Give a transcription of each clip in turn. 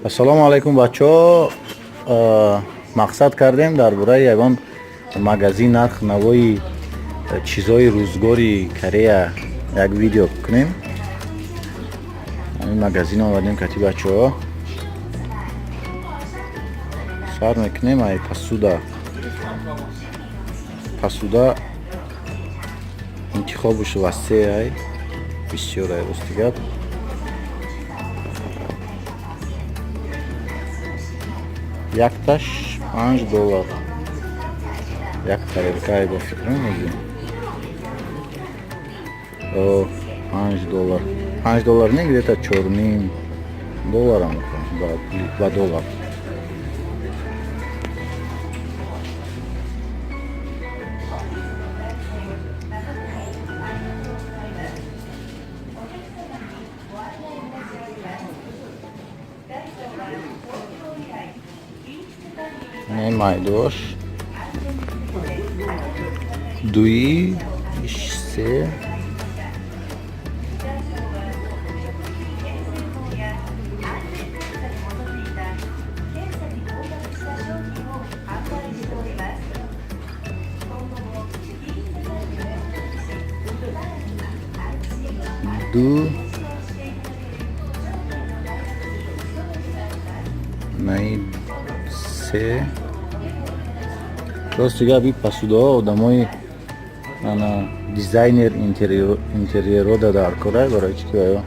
Ассалому алайкум, бачаҳо. Мақсад кардем дар бораи ягон магазин, нарх навои чизҳои рӯзгори Корея як видео кунем. Ҳамин магазин омадем кати бачаҳо. Сар мекунем ай посуда. Посуда интихобуш васеъ ай, бисёр ай, рости гап. Якташ 5 доллар, як тарелка ай, ба фикрам озӣ. О, 5 доллар, 5 доллар не, где-то 4,5 долларам ба доллар. Не майдош дуи се. Ду наи се. Рости гап, и посудаҳо одамои ана дизайнер интерьерро да дар корай, барои чи ки оё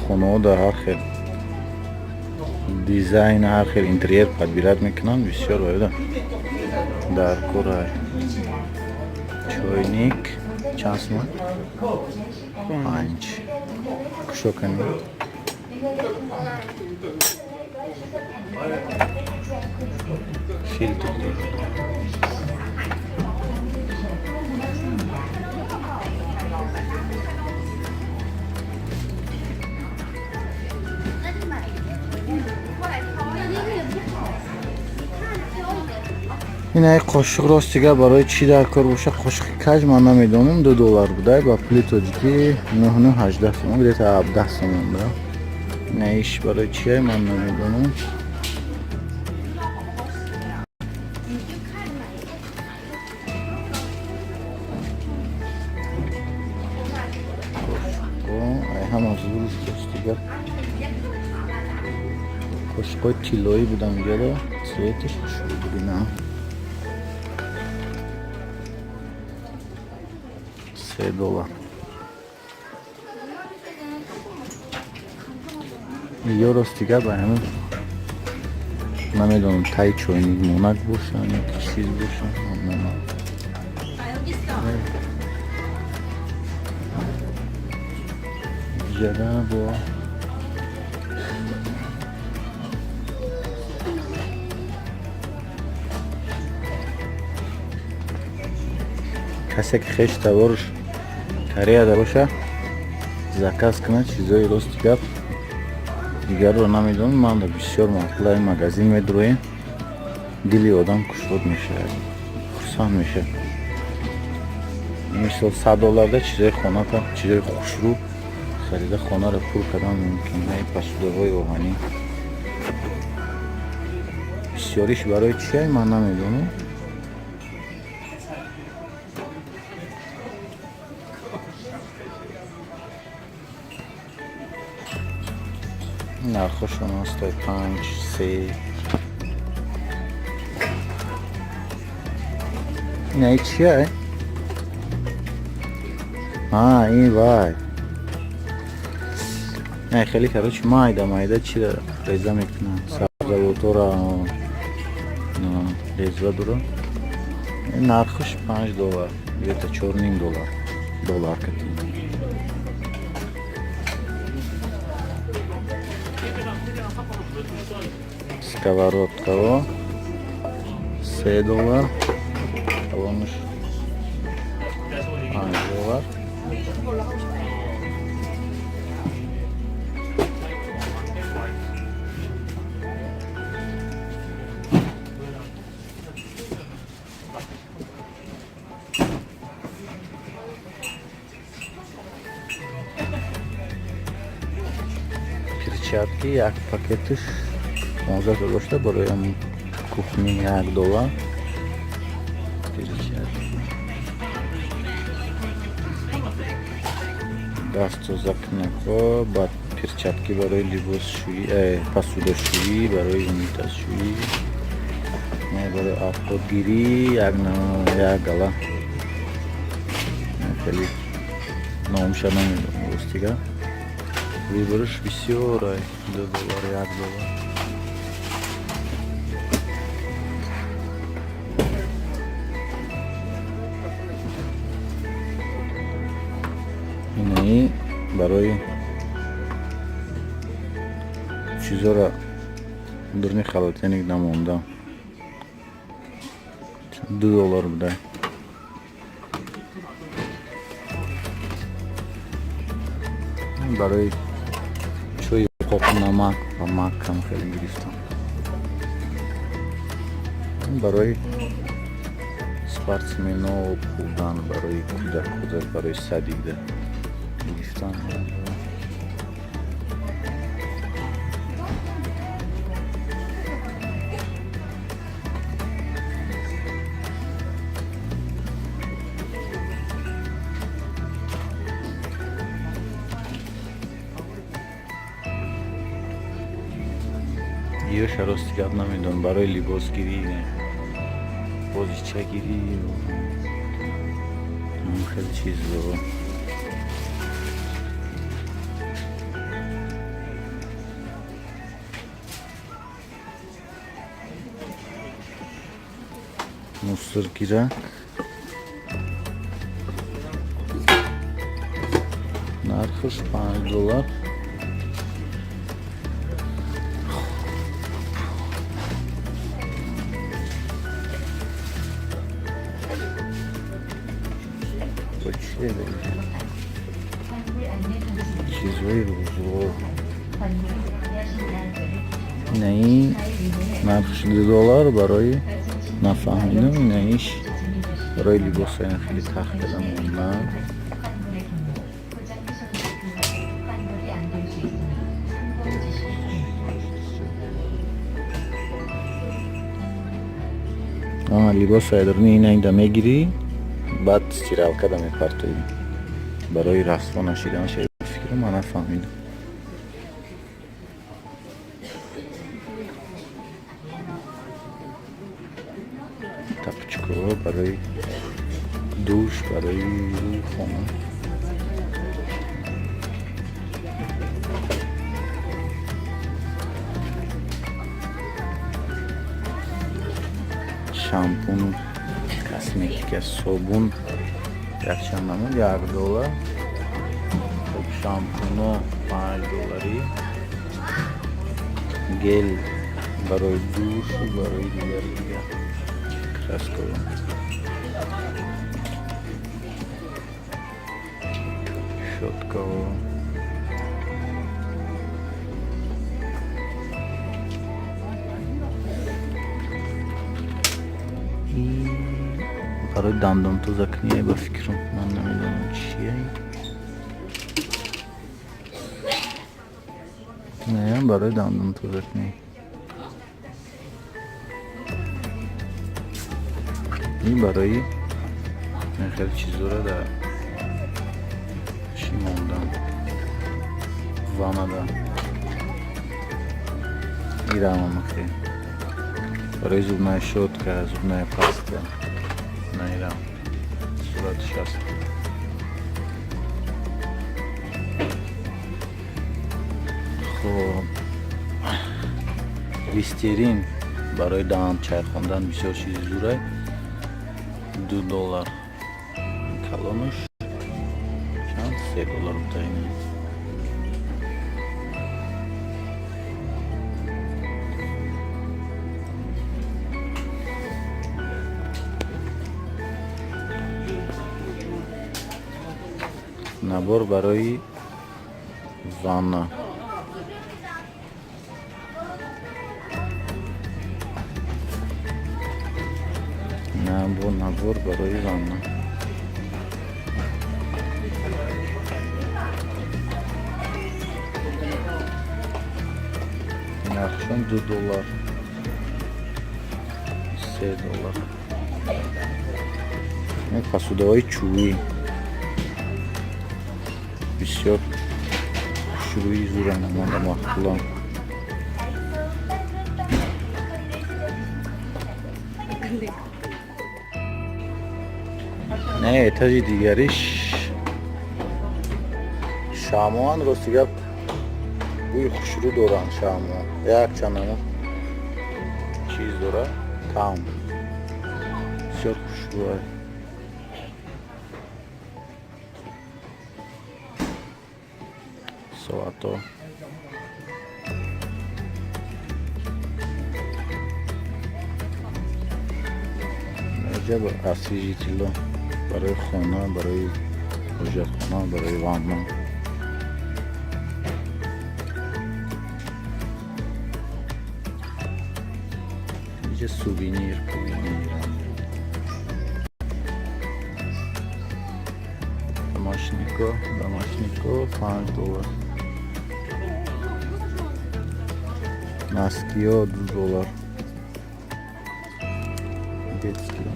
хонаҳо дар ҳар хел дизайн, ҳар хел интерьер подбирать мекунанд, бисёр оёда дар корай. Чойник чанд сумон? 5. Кушо кани. Фильтр дорад. Ин ай қошуқ, рости гап, барои чӣ дар кор боша қошуқи каҷ, ман намедонам. 2 доллар буда, ба пули тоҷикӣ нӯҳ, 18 сомон, где-то 17 сомон да. Ин иш барои чие, ман намедонам. Ай ҳама зур, рости гап, қошуқҳои тиллоӣ будам ҷада, цветаш хушрӯ буд. Ина 3 доллар. Ё, рости гап, ай ҳамин намедонам, таи чойник монак бошанд ё ки чиз бошанд. Намедонам. Ҷада бо касе ки хеш таборш Кореяда боша, заказ кунад чизои. Рости гап, дигарро намедонам, ман бисёр маъқул. Ин магазин медуроем, дили одам кушод мешавад, хурсанд мешавад. Мисол, 100 долларда чизои хоната, чизои хушрӯ харида, хонаро пур кардан мумкин. Ай посудаҳои оҳанӣ бисёриш барои чия, ман намедонам. Нархошон ҳастай 5, 3. Инаи чия? А, ин вай. Не, хеле, короче, майда майда чира реза мекунанд, сабзавотора реза дора. Нархаш 5 доллар, где-то 4,5 доллар, доллар кати. Сковородкао 3 доллар, калонаш 5 доллар. Перчатки як пакеташ. 15 доллар шуда. Барои ҳамин кухни 1 доллар перчатки, дасттозакунакҳо, баъд перчатки барои либосшӯӣ, посудашӯӣ, барои унитазшӯӣ, барои авқотгирӣ, як гала хеле номша намедонам, ростига. Выбор аш бисёр ай, 2 доллар, 1 доллар. Инаи барои чизоро дурни холодильник намонда, 2 доллар буда. Барои чойи қоқнамак ва макам хеле гирифтам. Барои спортсмено хӯрдан, барои кӯдак, барои садик да гирифтам. Ёша, рости гап, намедонам, барои либосгирӣ, бозичагирӣ, хеле чизо. Мусоргирак нархаш 5 доллар. Чие, чизҳои рӯзгор. Инаи нархш 2 доллар, барои нафаҳмидам. Инаиш барои либосҳои хеле тах карда мондан. 환불이 안 될 수 있으니 참고해 주시기 바랍니다. Либосҳои даруни ина инда мегирӣ, баъд стиралка да мепартоӣ барои расво нашиданаш. Фикру ман нафаҳмидам. Тапочка ҳо барои душ, барои хона. Шампуну косметика, собун якчанд намуд, 1 доллар. Хоб, шампуно 5 долларӣ, гель барои душу барои дигару дигар, краска ҳо, щётка ҳо. Барои дандонтозакуние, ба фикрам, ман намедонам чие. Неям барои дандонтозакунӣ. Ин барои хеле чизоро дар чӣ мондан, ваннада. Ирамамахе барои зубная щётка, зубная паста. Наирам суратиш аст. Хоб, Листерин барои даҳан чайхондан бисёр чизи зурай, 2 доллар. Калонаш чанд, 3 доллар буда. Ин набор барои ванна. Набор барои ванна. Нархи Нархшон 2 доллар, 3 доллар. Посудаҳои чӯбӣ бисёр хушрӯи зуранд, монда маъқулам. 근데 Не, этажи дигариш шамоан. Рости гап, бӯи хушрӯ доранд шамоа. Якчанд намо чиз дора, таъм бисёр хушрӯа. Соато аҷаб освежитело барои хона, барои ҳоҷатхона, барои ванна. Инҷа сувенир, пувенир, домашнико, домашнико 5 доллар, носкиё 2 доллар, детский.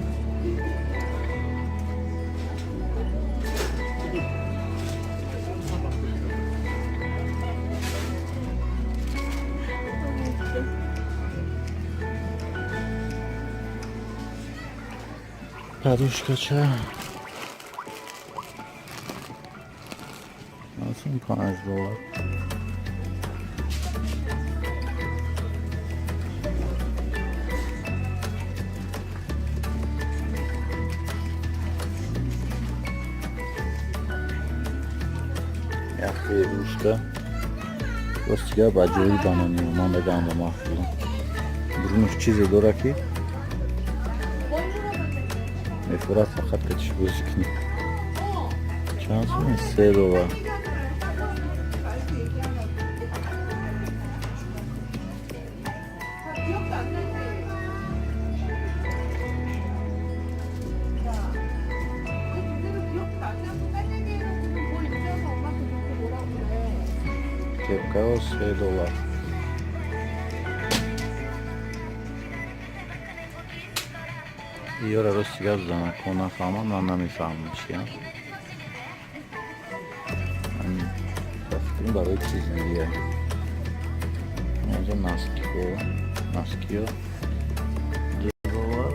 Подушка ча? Асон 5 доллар. Яхе игрушка. Рости гап, аҷоиб банани ман даганда маъқулам. Бурунаш чизе дора, ки мефурад, фақат катиш бозӣ кунӣ. Чанд сум? 3 доллар. 기억도 안 나지? 야, 그 제대로 기억도 안 나고 딴 얘기해놓고는 뭐 있잖아. 엄마한테 그렇게 뭐라고 그래. Кепкао 3 доллар. Ёра, рости гап, занако нафаҳмам, ман намефаҳмам чиям. Ба фикрам, барои чизи дигар. Инҷа носкиҳо, носкиё 2 доллар,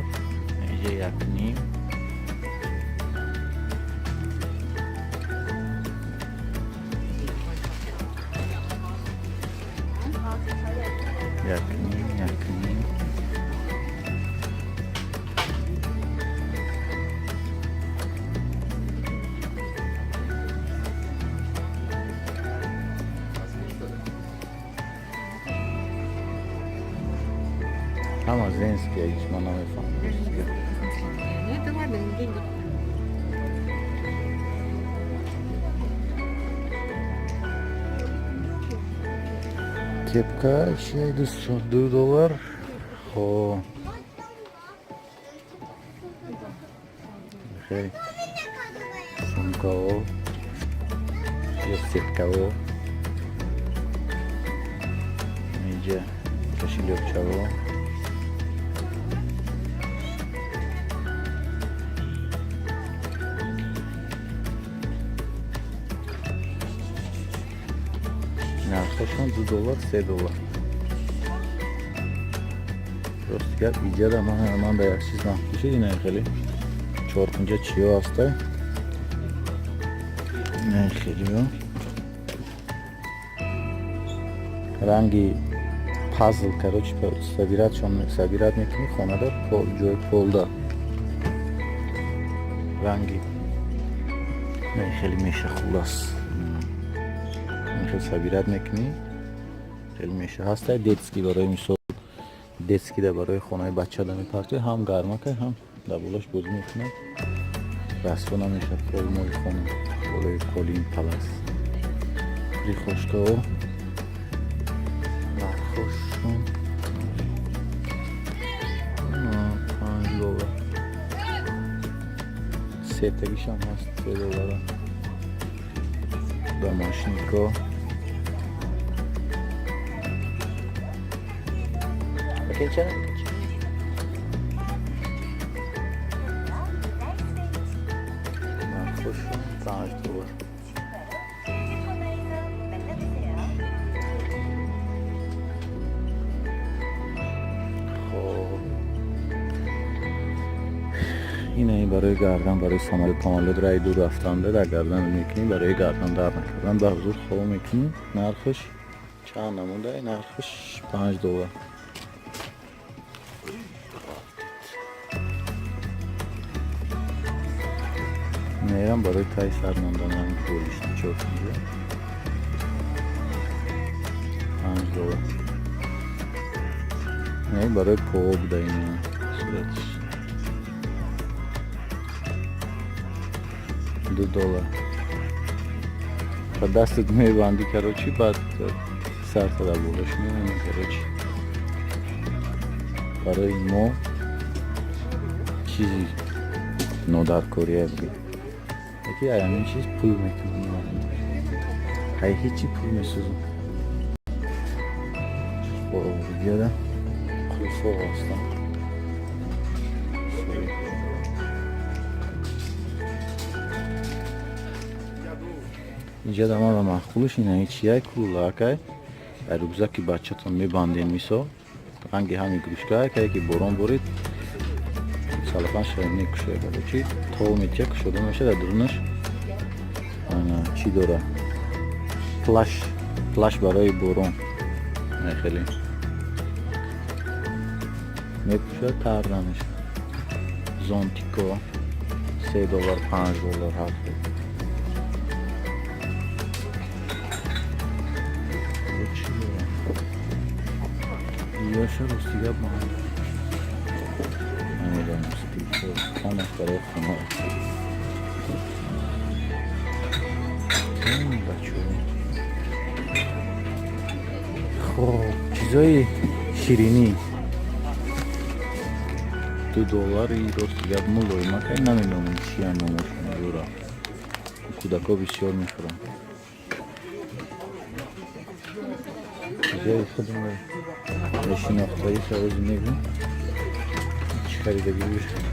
инҷа 1,5. 1,5, 1,5. Ҳама женские, ҳеч ман намефаҳмам, рости гап. Ну это ладно, деньги. Кепка чи 2 доллар. Хо, хеле сумкао ё сеткао, инҷа кошелёкчао. Нархашон 2 доллар, 3 доллар. Рости гап, иҷара ман ба як чиз маҳкушид. Ина хеле чоркунҷа чиё ҳаста, ина хелиё ранги пазл, короче, собиратшон, собирать мекунӣ хонада, ҷои полда ранги хеле меша. Хулас, хел собирать мекунӣ, хеле меша. Ҳаста детский, барои мисол, детский да, барои хонаи бача да мепартои, ҳам гармака, ҳам дар болош бозӣ мекунад, расво намешад полмои хона, болои қолин, палас, прихожкао. Нархошон 5 доллар, сетагишам ҳаст 3 доллара. Домашнико. 괜찮아? Нархош 5 доллар. 지금 바로 코너에서 만나보세요. Хоб, инаи барои гардан, барои самолёт памолёт раи дур рафтанда дар гардан мекунӣ, барои гардан дард накардан, ба ҳузур хоб мекунӣ. Нархаш чанд намуда? Нархаш 5 доллар. Мерам барои таи сар монданам болишти чор 5 доллар. Не, барои пово буда ина суратиш 2 доллар. Ба дастат мебандӣ, короче, баъд сарта дар болош мемонӣ. Короче, барои мо чизи нодаркория буд, яки ҳамин чиз пул мекунам, ҳай ҳечи пул месӯзам. Биёда қулфо ҳастам. Sorry. Инҷа да ман ба маъқулш ина чия кулакай дар рюкзаки бачатон мебанден, мисол, ранги ҳамин игрушка кае ки борон борид, салафан шава мекушояд. Короче, то метия кушода мешавад, дар дурунаш ана чӣ дора, плащ, плащ барои борон. Хеле мепӯшад, тар намешавад. Зонтико 3 доллар, 5 доллар ҳар хел. Чӣ дорам? Ёша, рости гап, ман намедонам. Спиртҳо ҳамаш барои хона. Бачаҳо, хоб, чизои ширинӣ 2 доллари. Рости гап, мулоимакай, намедонам чиян номошон. Юра, кӯдакҳо бисёр мехӯранд. Чизои худро шинохтаи савози мегӯм, чӣ харидагӣ бошад.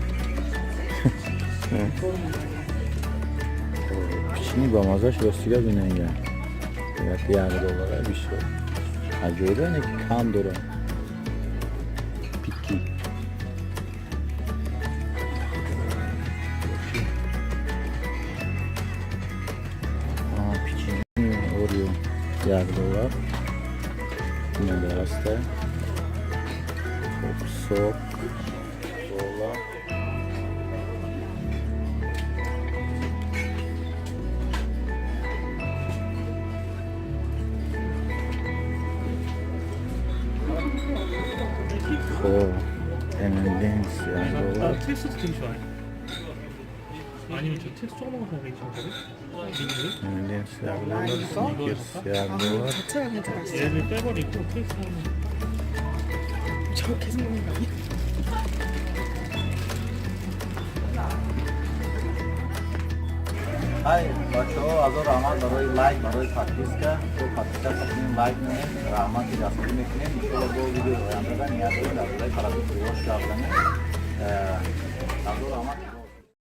Печенье ба маззаш, рости гап, ина 1 доллара. Бисёр аҷоиба ине ки кам дорад. Пики печенье Орео 1 доллар. Инада ҳаста. Хоб, сок, кола. Хоб, M&M's як 나 доллар. 트릭스도 되게 좋아해. 아니면 저 트릭스 조그만 거 괜찮거든? 미니를? M&M's 1 доллар, Сникерс 1 доллар. 자체가 진짜 맛있어. 얘를 빼버리고 트릭스 하면 저거 계속 먹는 거 아니야? Ҳай, бачаҳо, ҳазор раҳмат барои лайк, барои подписка. Бо подписка кунем, лайк намем, раҳмати дастгирӣ мекунем. Иншолло, бо видеои ояндада ният дорем дар бораи продуктивош гап занем. Ҳазор раҳмат.